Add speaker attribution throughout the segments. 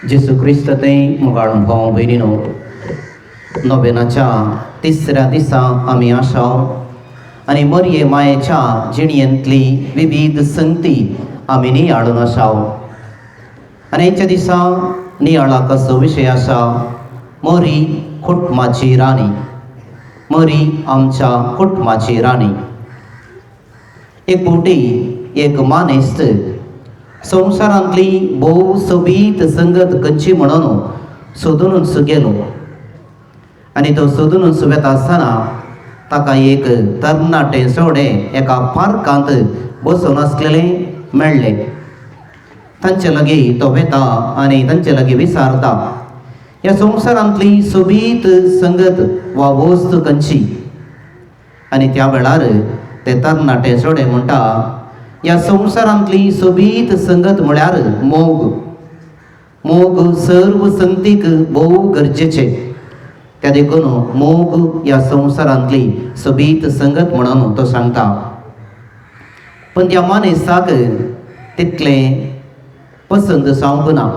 Speaker 1: जेजू क्रिस्त थंय मुगाळ भाव भयणीनो, नोवेनाच्या तिसऱ्या दिसा आमी आसा आनी मरये मायेच्या जिणयेंतली विविध संगती आमी नियाळून आसाव. आनी हेच्या दिसा नियाळाक असो विशय आसा, मोरी कुटुंबाची राणी, मोरी आमच्या कुटुंबाची राणी. एक फावटी एक मानेस्त संवसारांतली भोव सोबीत संगत खंयची म्हणून सोदूनच गेलो आनी तो सोदूनच वेता आसतना ताका एक तरणाटे जोडे एका पार्कांत बसून आसलेलें मेळ्ळें. तांचे लागीं तो वेता आनी तांचे लागीं विचारता, ह्या संवसारांतली सोबीत संगत वा वस्त खंयची? आनी त्या वेळार ते तरणाटे जोडे म्हणटा, ह्या संवसारांतली सोबीत संगत म्हळ्यार मोग. मोग सर्व संगतीक भोव गरजेचे, त्या देखून मोग ह्या संवसारांतली सोबीत संगत म्हणून तो सांगता. पण त्या मानेसाक तितलें पसंत जावंक ना.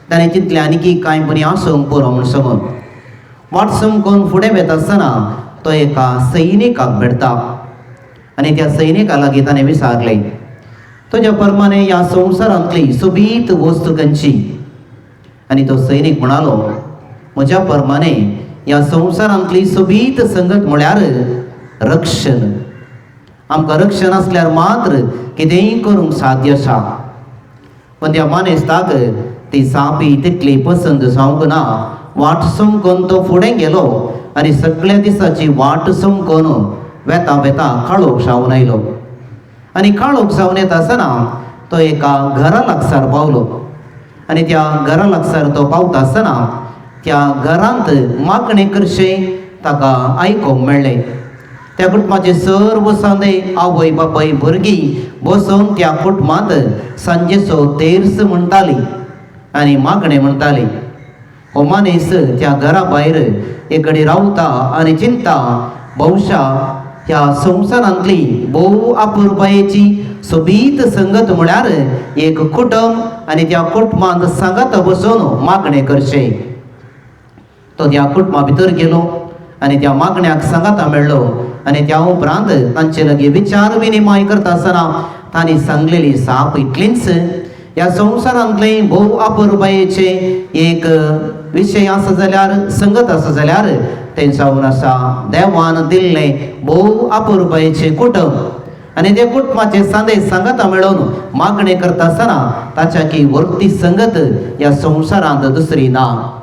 Speaker 1: ताणें तितलें आनीक कांय बरी आसूंक पुरो म्हूण सांगून वाट समकून फुडें वेता आसतना तो एका सैनिकाक भेटता आनी त्या सैनिका लागीं ताणें विचारलें, तुज्या प्रमाणे ह्या संवसारांतली सोबीत वस्तू खंयची? आनी तो सैनीक म्हणालो, म्हज्या प्रमाणे ह्या संवसारांतली सोबीत संगत म्हळ्यार रक्षण. आमकां रक्षण आसल्यार मात्र कितेंय करूंक साध्य आसा. पण त्या मानेस्ताक ती सापी तितली पसंत जावंक ना. वाट समकून तो फुडें गेलो आनी सगळ्या दिसाची वाट समकून वेता वेता काळोख जावन आयलो आनी काळोख जावन येता आसतना तो एका घरा लागसार पावलो आनी त्या घरा लागसार तो पावता आसतना त्या घरांत मागणें करचें ताका आयकूंक मेळ्ळें. त्या कुटुंबाचे सर्व सांदे, आवय बापाय, भुरगीं बसून त्या कुटुंबांत सांजेचो तेर्स म्हणटाली आनी मागणें म्हणटाली. हो मनीस त्या घरा भायर एक कडेन रावता आनी चिंता, बहुशा ह्या संवसारांतली भोव अपुरबायेची सोबीत संगत म्हळ्यार एक कुटुंब आनी त्या कुटुंबांत सांगात बसून मागणें करचें. तो त्या कुटुंबा भितर गेलो आनी त्या मागण्याक सांगाता मेळ्ळो आनी त्या उपरांत तांचे लागीं विचार विनिमय करता आसतना तांणी सांगलेली साप इतलीच, ह्या संवसारांतले भोव अपुरबायेचे एक विशय आसा जाल्यार, संगत आसा जाल्यार, तें जावन आसा देवान दिल्लें भोव अपुरबायेचें कुटुंब. आनी त्या कुटुंबाचे सांदे सांगाता मेळोवन मागणें करता आसतना ताच्या की वर्ती संगत ह्या संवसारांत दुसरी ना.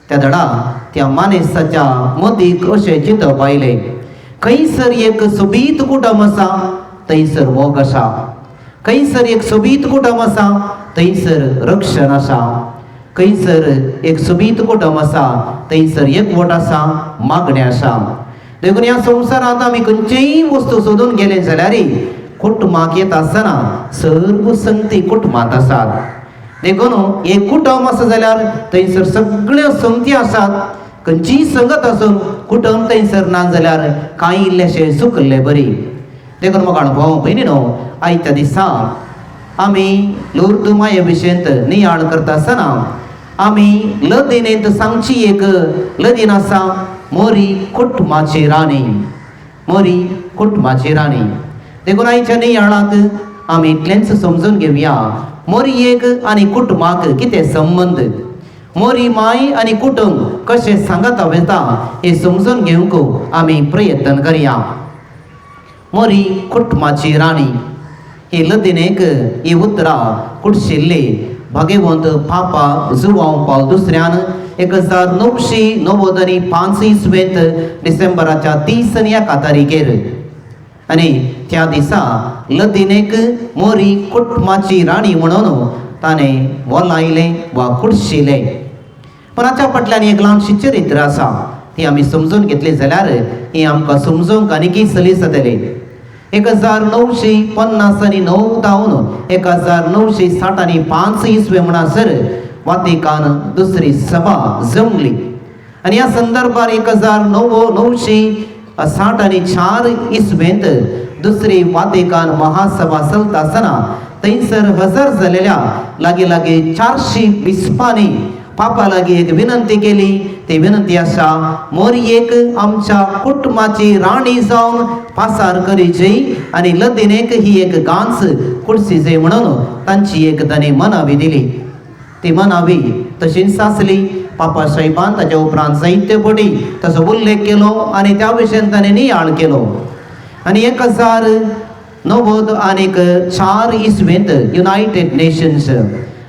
Speaker 1: त्या धडा त्या मानेसाच्या मतीक अशें चिंतप आयलें, खंयसर एक सोबीत कुटुंब आसा थंयसर मोग आसा, खंयसर एक सोबीत कुटुंब आसा थंयसर रक्षण आसा, खंयसर एक सोबीत कुटुंब आसा थंयसर एकवट आसा, मागणें आसा. देखून ह्या संवसारांत आमी खंयचेय वस्तू सोदून गेले जाल्यार कुटुंबाक येता आसतना सर्व संगती कुटुंबांत आसात. देखून एक कुटुंब आसा जाल्यार थंयसर सगळ्यो संगती आसात. खंयचीय संगत आसून कुटुंब थंयसर ना जाल्यार कांय इल्लेशें चुकल्ले बरी. देखून म्हाका भाव भयणी न्हू, आयच्या दिसा आमी लुर्द माये विशयंत नियाळ करता आसतना आमी लदिनेंत सांगची एक लदीन आसा, मोरी कुटुंबाची राणी, मोरी कुटुंबाची राणी. देखून आयच्या नियाळाक आमी इतलेंच समजून घेवया, मोरयेक आनी कुटुंबाक कितें संबंद, मोरी माय आनी कुटुंब कशें सांगाता वेता हें समजून घेवंक आमी प्रयत्न करया. मोरी कुटुंबाची राणी ही लदिनेक ही उतरां कुडशिल्ली भागेवंत पापा जुवांव पावल दुसऱ्यान 1995 इसवेंत डिसेंबराच्या 31 तारखेर. आनी त्या दिसा लदिनेक मोरी कुटुंबाची राणी म्हणून ताणें वलायलें वा कुडशिलें. पण हाच्या फाटल्यान एक ल्हानशी चरित्र आसा, ती आमी समजून घेतली जाल्यार ही आमकां समजूंक आनीकय सलीस जातली. 1959 जावन 1965 इसवे म्हणसर वातिकान दुसरी सभा जमली आनी ह्या संदर्भार 1964 इसवेंत दुसरी वातिकान महासभा चलता आसतना थंयसर हजर जालेल्या लागीं लागीं 400 बिस्पांनी पापा लागीं एक विनंती केली. ती विनंती आसा, मोरयेक आमच्या कुटुंबाची राणी जावन पासार करीची आनी लदिनेक ही एक गांच कुडसी जाय म्हणून तांची एक तांणी मनावी दिली. ती मनावी तशीच आसली. पापा साहेबान ताच्या उपरांत जायते पटी ताचो उल्लेख केलो आनी त्या विशयान ताणें नियाळ केलो. आनी 1094 इसवेंत युनायटेड नेशन्स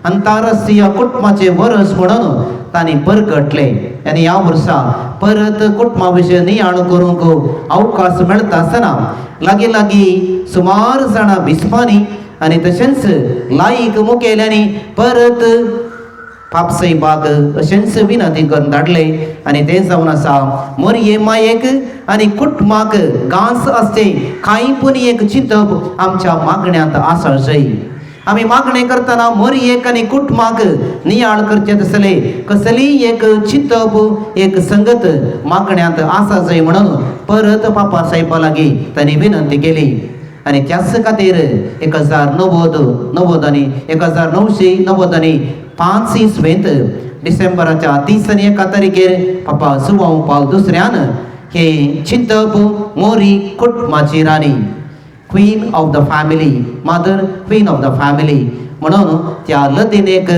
Speaker 1: आंतरराष्ट्रीय कुटुंबाचें वर्स म्हणून तांणी परगटलें. आनी ह्या वर्सा परत कुटुंबा विशय नियाळ करूंक अवकाश मेळटा आसतना लागीं लागीं सुमार जाणां बिस्पांनी आनी तशेंच लायक मुखेल्यांनी परत पापसाहेबाक अशेंच विनंती करून धाडले. आनी तें जावन आसा, मोरये मायेक आनी कुटुंबाक गांस आसचे कांय पूण एक चिंतप आमच्या मागण्यांत आसा जय. आमी मागणें करतना मोरयेक आनी कुटुंबाक नियाळ करचें तसले कसलीय एक चिंतप, एक संगत मागण्यांत आसा जाय म्हणून परत पापा साहेबा लागीं तांणी विनंती केली. आनी त्याच खातीर 1090 णव्वद आनी 1995 इसवेंत डिसेंबराच्या 31 तारखेर पापा जुवांव पावल दुसऱ्यान हे चिंतप, मोरी कुटुंबाची राणी, queen of the family, mother queen of the family म्हणून त्या लदिनेक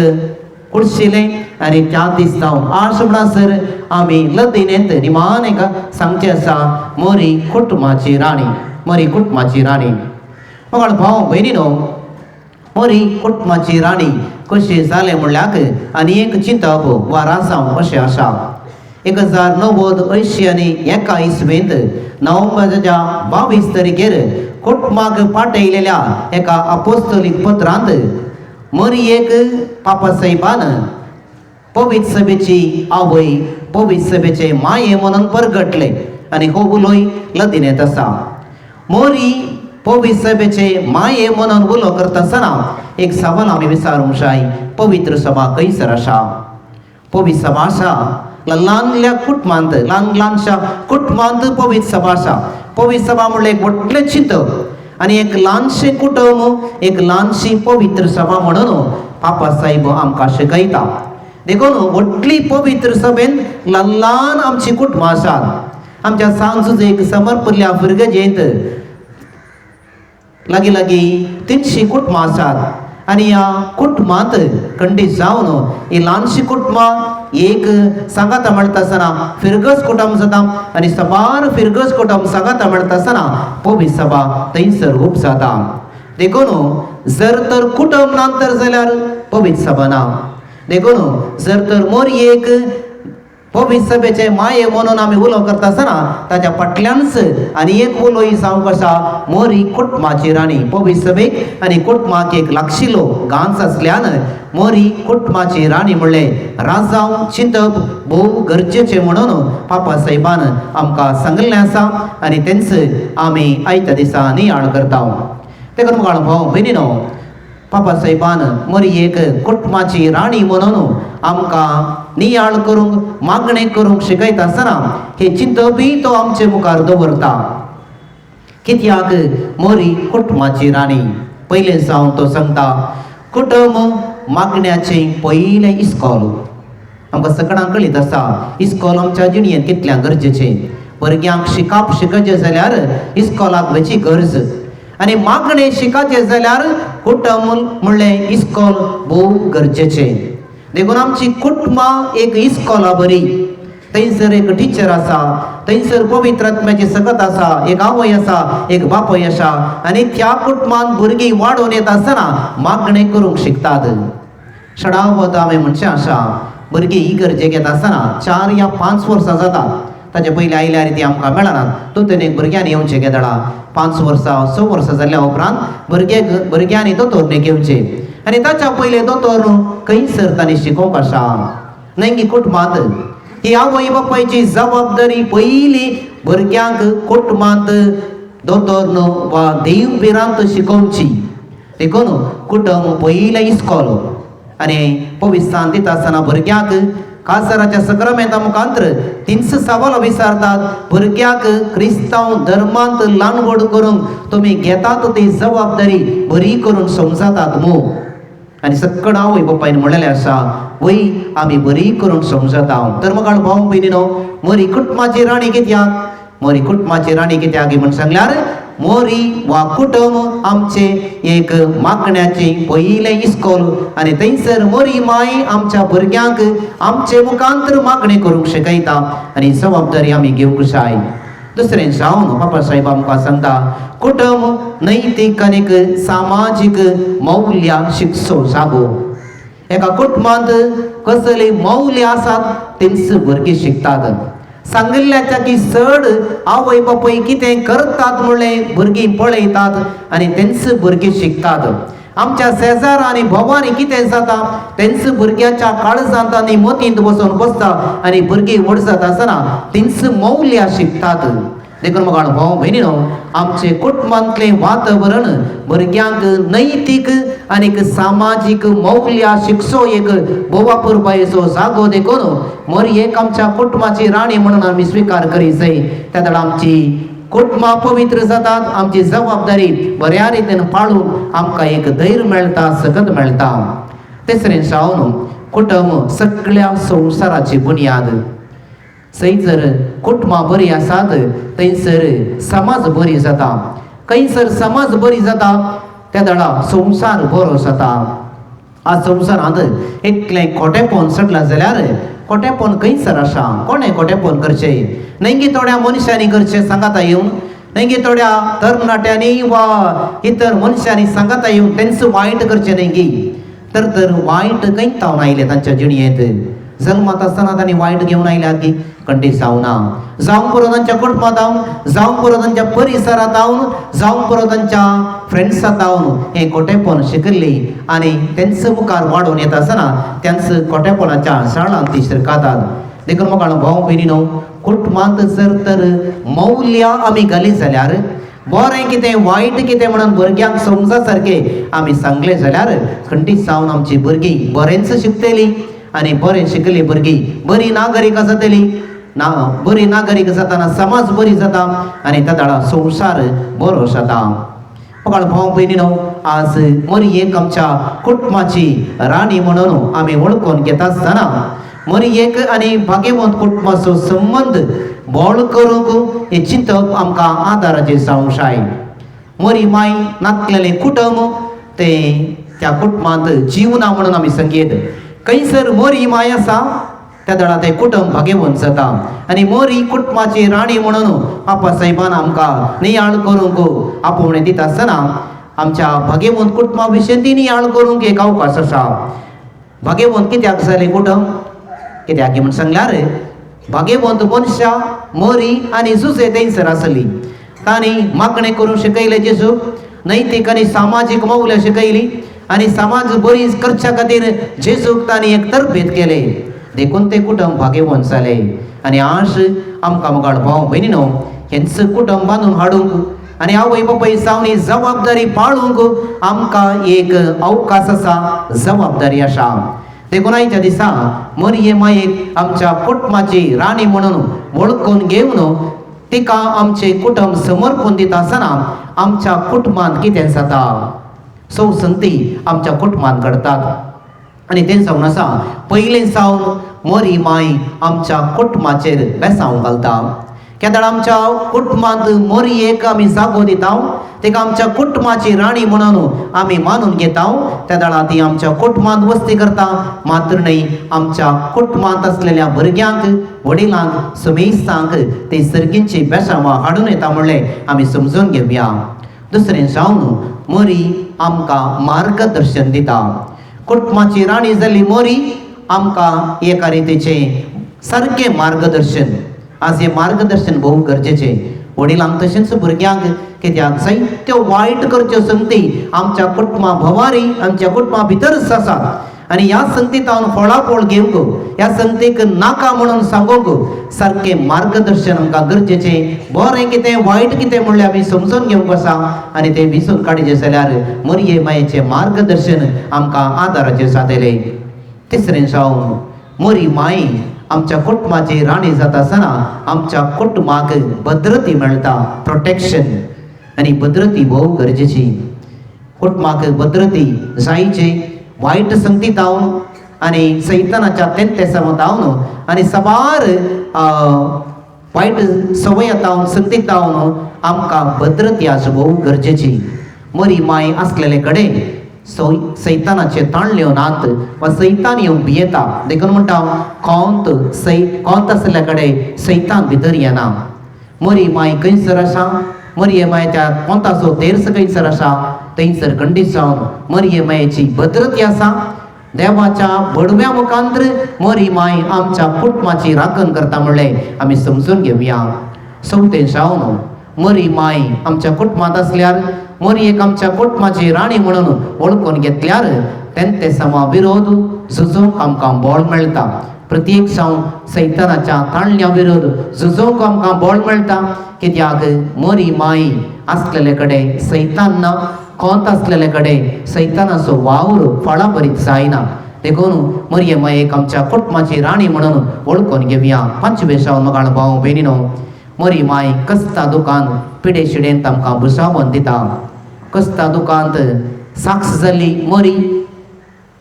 Speaker 1: कुडशिलें. आनी त्या दीस जावन आज म्हणसर आमी लदिनेंत निमान एका सांगचें आसा, मोरी कुटुंबाची राणी, मोरी कुटुंबाची राणी. मग भाव भयणीनो, मोरी कुटुंबाची राणी कशी जालें म्हणल्यार आनी एक चिंतप वा राजांव अशें आसा. 1081 इसवेंत नोव्हेंबराच्या 22 तारखेर कुटुंबाक पाठयलेल्या एका अपोस्तलीक पत्रांत मरियेक पापा साहेबान पवित्र सभेची आवय, पवित्र सभेचे माये म्हणून परगटले. आनी हो उलोय लदिनेंत आसा. मोरी पवित्र सभेचे माये म्हणून उलो करता आसतना एक सवाल आमी विचारूंक जाय, पवित्र सभा खंयसर आसा? पवित्र सभा आसा ल्हानल्या कुटुंबांत, ल्हान ल्हानशा कुटुंबांत पवित्र सभा आसा. पवित्र सभा म्हणल्यार एक व्हडलें चिंतप आनी एक ल्हानशें कुटुंब एक ल्हानशी पवित्र सभा म्हणून पापा साहेब आमकां शिकयता. देखून व्हडली पवित्र सभेन ल्हान ल्हान आमची कुटुंबां आसात. आमच्या सांजूच एक समर्पल्ल्या फिरगजेंत लागीं लागीं 300 कुटुंबां आसात. आनी ह्या कुटुंबांत खंडीत जावन ही ल्हानशी कुटुंबां एक सांगाता मेळटा आसतना फिरगज कुटुंब जाता आनी साबार फिरगज कुटुंब सांगाता मेळटा आसतना पवित्र सभा थंयसर उब जाता. देखून जर तर कुटुंब ना तर जाल्यार पवित्र सभा ना. देखून जर तर मोरयेक पवित्र सभेचे माये म्हणून आमी उलो करता आसतना ताच्या फाटल्यानच आनी एक उलोय जावंक आसा, मोरी कुटुंबाची राणी. पवित्र सभेक आनी कुटुंबाक एक लागशिलो गांच आसल्यान मोरी कुटुंबाची राणी म्हणलें राजांव चिंतप भोव गरजेचें म्हणून पापा साहेबान आमकां सांगिल्लें आसा आनी तेंच आमी आयत्या दिसा नियाळ करता. तेका मुखार भाव भयणीनो, पापा साहेबान मोरयेक कुटुंबाची राणी म्हणून आमकां नियाळ करूंक, मागणें करूंक शिकयता आसतना हे चिंतपी तो आमचे मुखार दवरता. कित्याक मोरी कुटुंबाची राणी? पयलें जावन तो सांगता, कुटुंब मागण्याचें पयलें इस्कोल. आमकां सगळ्यांक कळीत आसा, इस्कोल आमच्या जिणेंत कितल्या गरजेचें. भुरग्यांक शिकप शिकचें जाल्यार इस्कोलाक वयची गरज आनी मागणें शिकाचें जाल्यार कुटुंब म्हणलें इस्कोल भोव गरजेचें. देखून आमची कुटुंबां एक इस्कोला बरी. थंयसर एक टिचर आसा, थंयसर पवित्र आत्म्याची सकत आसा, एक आवय आसा, एक बापूय आसा आनी त्या कुटुंबांत भुरगीं वाडोवन येता आसतना मागणें करूंक शिकतात. सडावत आमी म्हणचें आसा, भुरगीं ही गरजेक येता आसतना 4 या 5 वर्सां जाता. ताचे पयलीं आयल्यार ती आमकां मेळनात. दोतोर भुरग्यांनी येवचें केदळा 5 वर्सां 6 वर्सां जाल्या उपरांत भुरग्यांनी दोतोरने घेवचें आनी ताच्या पयलें दोतोर खंयसर तांणी शिकोवंक आसा न्हय कुटुंबांत. ही आवय बापायची जबाबदारी पयली भुरग्यांक कुटुंबांत दोतोर वा देव भिरांत शिकोवची. देखून कुटुंब पयलें इस्कोल आनी पवित्सान दिता आसतना भुरग्यांक कासाराच्या सक्रामेंता मुखांतर तींच सवाल विचारतात, भुरग्याक क्रिस्तांव धर्मांत ल्हान व्हड करूंक तुमी घेतात ती जबाबदारी बरी करून समजतात मू? आनी सक्कड आवय बापायन म्हणलेलें आसा, वय आमी बरी करून समजता. तर मग भाव भयणीनो, मोरी कुटुंबाची राणी कित्याक, मोरी कुटुंबाची राणी कित्याक म्हण सांगल्यार मोरी वा कुटुंब आमचे एक मागण्याचे पयलें इस्कोल आनी थंयसर मोरी माय आमच्या भुरग्यांक आमचे मुखांतर मागणें करूंक शिकयता आनी जबाबदारी आमी घेवंक जाय. दुसरें जावन बाबा साहेब आमकां सांगता, कुटुंब नैतीक आनीक सामाजीक मौल्यां शिकचो जागो. एका कुटुंबांत कसली मौल्यां आसात तेंच भुरगीं शिकतात. सांगिल्ल्याच्या की चड आवय बापूय कितें करतात म्हणलें भुरगीं पळयतात आनी तेंच भुरगीं शिकतात. आमच्या शेजार आनी भोवांनी कितें जाता तेंच भुरग्याच्या काळजांत आनी मतींत बसून बसता आनी भुरगीं व्हड जाता आसतना तेंच मौल्यां शिकतात. देखून मग भाव भयणीनो, आमचे कुटुंबांतलें वातावरण भुरग्यांक नैतीक आनीक सामाजीक मौल्यां शिकचो एक भोवापुरबायेचो जागो. देखून मोरी एक आमच्या कुटुंबाची राणी म्हणून आमी स्विकार करीत जाय. त्या वेळार आमची कुटुंबां पवित्र जातात, आमची जबाबदारी बऱ्या रितीन पाळूंक आमकां एक धैर्य मेळटा, सकत मेळटा. तिसरें जावन कुटुंब सगळ्या संवसाराची बुन्याद. थंयसर कुटुंबां बरीं आसात थंयसर समाज बरी जाता, खंयसर समाज बरी जाता त्या वेळा संवसार बरो जाता. आज संवसारांत इतलें खोटेपण सगळें जाल्यार खोटेपण खंयसर आसा? कोणें खोटेपण करचें न्हय गी थोड्या मनशांनी करचें सांगाता येवन, न्हय गी थोड्या तरणाट्यांनी वा इतर मनशांनी सांगाता येवन तेंच वायट करचें न्हय गी. तर तर वायट खंय तावन आयलें तांच्या जिणयेंत? जल्मात आसतना तांणी वायट घेवन आयल्यात की खंडीत जावना. जावंक पुरो तांच्या कुटुंबांत हांव, जावंक पुरो तांच्या परिसरांत हांव, जावंक पुरो तांच्या फ्रेंड्सांत हांव हें खोटेपण शिकिल्ली आनी तेंच मुखार वाडोवन येता आसतना त्यांच खोटेपणाच्या शाळांत ती शिरकातात. देखून म्हाका भाव भयणीनो, कुटुंबांत जर तर मौल्यां आमी घाली जाल्यार, बरें कितें वायट कितें म्हणून भुरग्यांक समजा सारकें आमी सांगलें जाल्यार खंडीत जावन आमची भुरगीं बरेंच शिकतलीं आनी बरें शिकली भुरगीं बरी नागरीक जातली ना, बरी नागरीक जाताना समाज बरी जाता आनी त्या संवसार बरो जाता. पकाळ भाव भयणीनो, आज मरी एक आमच्या कुटुंबाची राणी म्हणून आमी वळखून घेता आसतना मरी एक आनी भाग्यवंत कुटुंबाचो संबंद बोळ करूंक हें चिंतप आमकां आदाराचें जावंक जाय. मरी माय नातलेलें कुटुंब तें त्या कुटुंबांत जीवना म्हणून आमी सांगयेत. खंयसर मोरी माय आसा त्या दळा तें कुटुंब भाग्यवंत जाता आनी मोरी कुटुंबाची राणी म्हणून बापा साहेबान आमकां नियाळ करूंक आपोवणें दिता आसतना आमच्या भाग्यवंत कुटुंबा विशीं ती नियाळ करूंक एक अवकाश आसा. भाग्यवंत कित्याक जालें कुटुंब? कित्याक म्हूण सांगल्यार भाग्यवंत मनशां मोरी आनी जुजे थंयसर आसली. तांणी मागणें करूंक शिकयलें जेजूक, नैतीक आनी सामाजीक मौल्यां शिकयलीं आनी समाज बरी करच्या खातीर जेजूक तांणी एक तरबेत केलें. देखून तें कुटुंब भाग्यवंत जालें. आनी आज आमकां मुखार भाव भयणीनो, हेंच कुटुंब बांदून हाडूंक आनी आवय बापाय जावन ही जबाबदारी पाळूंक आमकां एक अवकाश आसा, जबाबदारी आसा. देखून आयच्या दिसा मरये मायेक आमच्या कुटुंबाची राणी म्हणून वळखून घेवन तिका आमचें कुटुंब समर्पण दिता आसतना आमच्या कुटुंबांत कितें जाता, सौ संती आमच्या कुटुंबांत घडतात. आनी तें जावन आसा पयलें सावन मोरी माय आमच्या कुटुंबाचेर बेसांव घालता. केदळ आमच्या कुटुंबांत मोरयेक आमी जागो दिता, तिका आमच्या कुटुंबाची राणी म्हणून आमी मानून घेता, त्या वेळार ती आमच्या कुटुंबांत वस्ती करता. मात्र न्हय, आमच्या कुटुंबांत आसलेल्या भुरग्यांक, वडिलांक, समेस्तांक ती सर्गींची बेसांवां हाडून येता म्हणलें आमी समजून घेवया. दुसरें जावन मोरी आमकां मार्गदर्शन दिता. कुटुंबाची राणी जाल्ली मोरी आमकां एका रितीचें सारकें मार्गदर्शन. आज हें मार्गदर्शन भोव गरजेचें, वडिलांक तशेंच भुरग्यांक. कित्याक जायत्यो वायट करच्यो संगती आमच्या कुटुंबा भोवारी, आमच्या कुटुंबा भितरच आसात आनी ह्या संगतींत फळाफळ घेवंक, ह्या संगतीक नाका म्हणून सांगूंक सारकें मार्गदर्शन आमकां गरजेचें. बरें कितें वायट कितें म्हणल्यार आमी समजून घेवंक आसा आनी तें विसून काडचें जाल्यार मरये मायेचें मार्गदर्शन आमकां आदाराचें जातलें. तिसरें जावन मोरी माई आमच्या कुटुंबाची राणी जाता आसतना आमच्या कुटुंबाक भद्रती मेळटा, प्रोटेक्शन. आनी भद्रती भोव गरजेची. कुटुंबाक भद्रती जायची वायट संगती जावन आनी सैतानाच्या तेंतेसांव जावन आनी साबार वायट संवय जावन संगती जावन आमकां भद्रती आज भोव गरजेची. मरी माय आसलेले कडेन सैतानाचे ताणल्यो नात वा सैतान येवंक भियेता. देखून म्हणटा कोंत कोंत आसल्या कडेन सैतान भितर येना. मरी माय खंयसर आसा, मरिये मायच्या कोंताचो तेर्स खंयसर आसा थंयसर खंडीत जावन मरिये मायेची भद्रती आसा. देवाच्या बडव्या मुखांतर मरी माय आमच्या कुटुंबाची राखण करता म्हणलें आमी समजून घेवया. चवथें जावन मरी माय आमच्या कुटुंबांत आसल्यार, मरी एक आमच्या कुटुंबाची राणी म्हणून वळखून घेतल्यार तेंते समा विरोध झुजोवंक आमकां बळ मेळटा. प्रत्येक जावन सैतानाच्या ताणल्या विरोध झुजोवंक आमकां बळ मेळटा. कित्याक मरी माय आसलेले कडेन सैतान ना, कोंत आसलेले कडेन सैतानाचो वावर फळां बरीत जायना. देखून मरिये मायेक आमच्या कुटुंबाची राणी म्हणून वळखून घेवया. पांचवे जावन मगाळ भाव भयणीनो, मरी माय कसता दुकान पिडे शिडेंत आमकां भुसावन दिता. कसता दुकांत साक्ष जाल्ली मरी,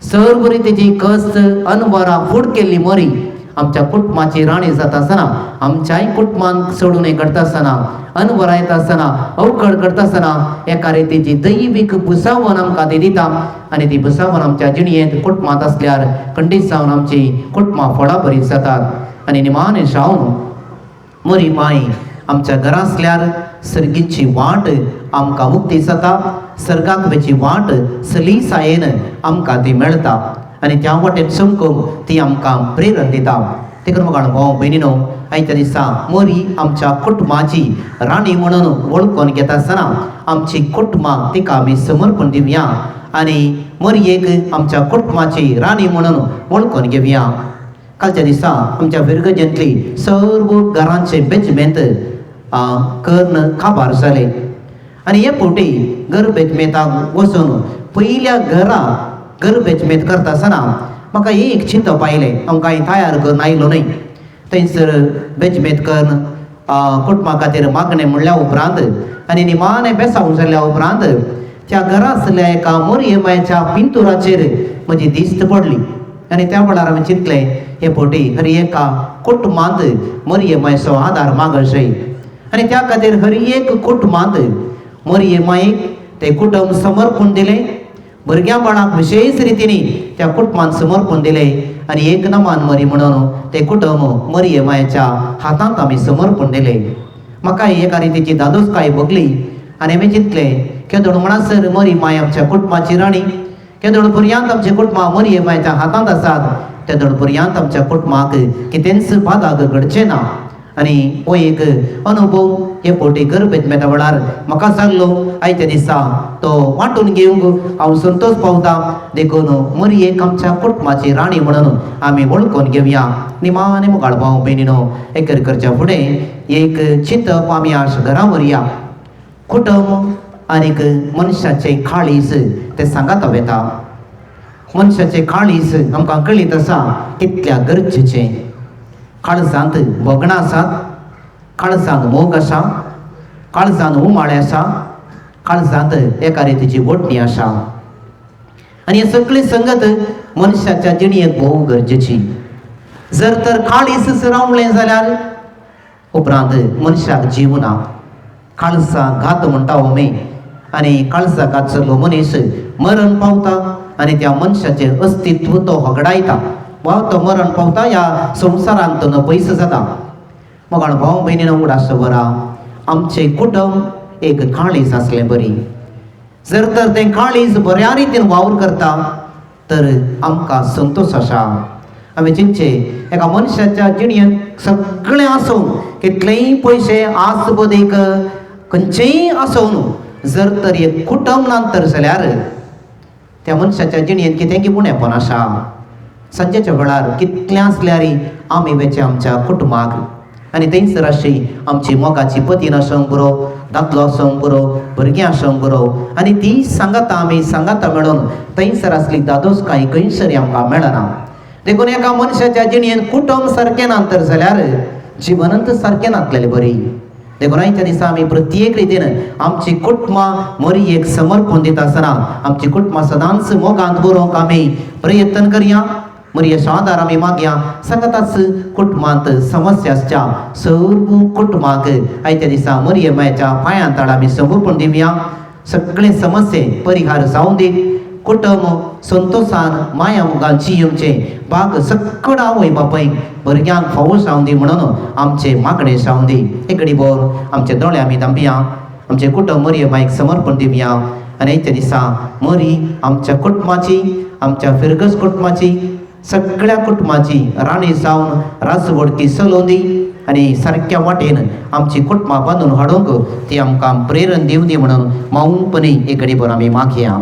Speaker 1: सर्व रितीची कस्त अनवरां फूड केल्ली मरी आमच्या कुटुंबाची राणी जाता आसतना, आमच्याय कुटुंबांत सोडून घडटा आसतना, अनवरां येता आसतना, अवकळ करता आसतना एका रितीची दैवीक भुसावन आमकां ती दिता आनी ती भुसावन आमच्या जिणयेंत कुटुंबांत आसल्यार खंडीत जावन आमची कुटुंबां फळां बरीत जातात. आनी निमाणें जावन मरी माय आमच्या घरा आसल्यार सर्गीची वाट आमकां मुक्ती जाता. सर्गाक वयची वाट सलीसायेन आमकां ती मेळटा आनी त्या वाटेन चमकूंक ती आमकां प्रेरण दिता. देखून म्हाका भाव भयणीनो, आयच्या दिसा मरी आमच्या कुटुंबाची राणी म्हणून वळखून घेता आसतना आमची कुटुंबां तिका आमी समर्पण दिवया आनी मरयेक आमच्या कुटुंबाची राणी म्हणून वळखून घेवया. कालच्या दिसा आमच्या फिरगजेंतली सर्व घरांचे बेजमेंत कर्ण काबार जाले आनी हे फावटी घर बेजमेंताक वचून पयल्या घरा घर बेजमेंत करता आसतना म्हाका एक चिंतप आयलें. हांव कांय तयार करून आयलो न्हय. थंयसर बेजमेंत करून कुटुंबा खातीर मागणें म्हणल्या उपरांत आनी निमाणें बेसांव जाल्या उपरांत त्या घरा आसल्या एका मोरये मायच्या पिंतुराचेर म्हजी दिस्त पडली आनी त्या वेळार हांवें चिंतलें हे फावटी हर एका कुटुंबांत मरिये मायचो आदार मागशय आनी त्या खातीर हर एक कुटुंबांत मरिये मायेक ते कुटुंब समर्पण दिलें. भुरग्यां बाळांक विशेश रितीन त्या कुटुंबान समर्पण दिलें आनी एक नमान मरी म्हणून ते कुटुंब मरिये मायेच्या हातांत आमी समर्पण दिलें. म्हाका एका रितीची धादोसकाय भोगली आनी हांवें चिंतलें केदोळ म्हणसर मरी माय आमच्या कुटुंबाची राणी, केदोळ पर्यंत आमच्या कुटुंबां मरिये मायच्या हातांत आसात तेदोळ पर्यंत आमच्या कुटुंबाक कितेंच बादाक घडचें ना. आनी हो एक अनुभव हे फावटी गर्भेत मेळटा वेळार म्हाका जाल्लो. आयच्या दिसा तो वांटून घेवंक हांव संतोश पावता. देखून मरियेक आमच्या कुटुंबाची राणी म्हणून आमी वळखून घेवया. निमाणे मुखार भाव भयणीनो, एकर करच्या फुडें एक चिंतप आमी आज घरा व्हरया. कुटुंब आनीक मनशाचें काळीज तें सांगाता वेता. मनशाचें काळीज आमकां कळीत आसा कितल्या गरजेचें. काळजांत भोगणां आसात, काळजांत मोग आसा, काळजांत उमाळे आसा, काळजांत एका रितीची ओडणी आसा आनी हे सगळी संगत मनशाच्या जिणेक भोव गरजेची. जर तर काळीज रावलें जाल्यार उपरांत मनशाक जीव ना. काळजा घात म्हणटा आमी आनी काळजा घात जाल्लो मनीस मरण पावता आनी त्या मनशाचें अस्तित्व तो होगडायता वा तो मरण पावता, ह्या संवसारांत तो पयस जाता. मग भाव भयणीन उगडास बरा, आमचें कुटुंब एक काळीज आसलें बरी. जर तर तें काळीज बऱ्या रितीन वावर करता तर आमकां संतोश आसा. आमी चिंतचे एका मनशाच्या जिणेंत सगळें आसून, कितलेय पयशे आस बदीक खंयचेय आसून जर तर एक कुटुंब ना तर जाल्यार त्या मनशाच्या जिणेंत कितें की उणेपण आसा. सांजेच्या वेळार कितलें आसल्यार आमी वेचे आमच्या कुटुंबाक आनी थंयसर अशी आमची मोगाची पतीन आसूंक पुरो, दादलो आसूंक पुरो, भुरगीं आसूंक पुरो आनी ती सांगाता आमी सांगाता मेळून थंयसर आसली दादोसकाय खंयसर आमकां मेळना. देखून एका मनशाच्या जिणेन कुटुंब सारकें ना तर जाल्यार जिवनंत सारकें नातलेलें बरी. देखून आयच्या दिसा आमी प्रत्येक रितीन आमची कुटुंबां मरयेक समर्पण दिता आसतना आमची कुटुंबां सदांच मोगांत बरोवंक आमी प्रयत्न करया. मरयेचो आदार आमी मागया. सांगाताच कुटुंबांत समस्या आसच्या सर्व कुटुंबाक आयच्या दिसा मरये मायच्या पांयां तळा आमी समर्पण दिवया. सगळे समस्ये परिहार जावं दी. कुटुंब संतोशान माया मोगान जियेवचें भाग सगळो आवय बापायक भुरग्यांक फावो जावं दी म्हणून आमचे मागणें जावं दी. एक घडी भर आमचे दोळे आमी धांपया. आमचें कुटुंब मरये मायक समर्पण दिवया आनी आयच्या दिसा मरी आमच्या कुटुंबाची, आमच्या फिरगज कुटुंबाची, सगळ्या कुटुंबाची राणी जावन राजवडकी चलोवं दी आनी सारक्या वाटेन आमची कुटुंबां बांदून हाडूंक ती आमकां प्रेरण दिवं दी म्हणून मावूनपणी एक घडी भर आमी मागया.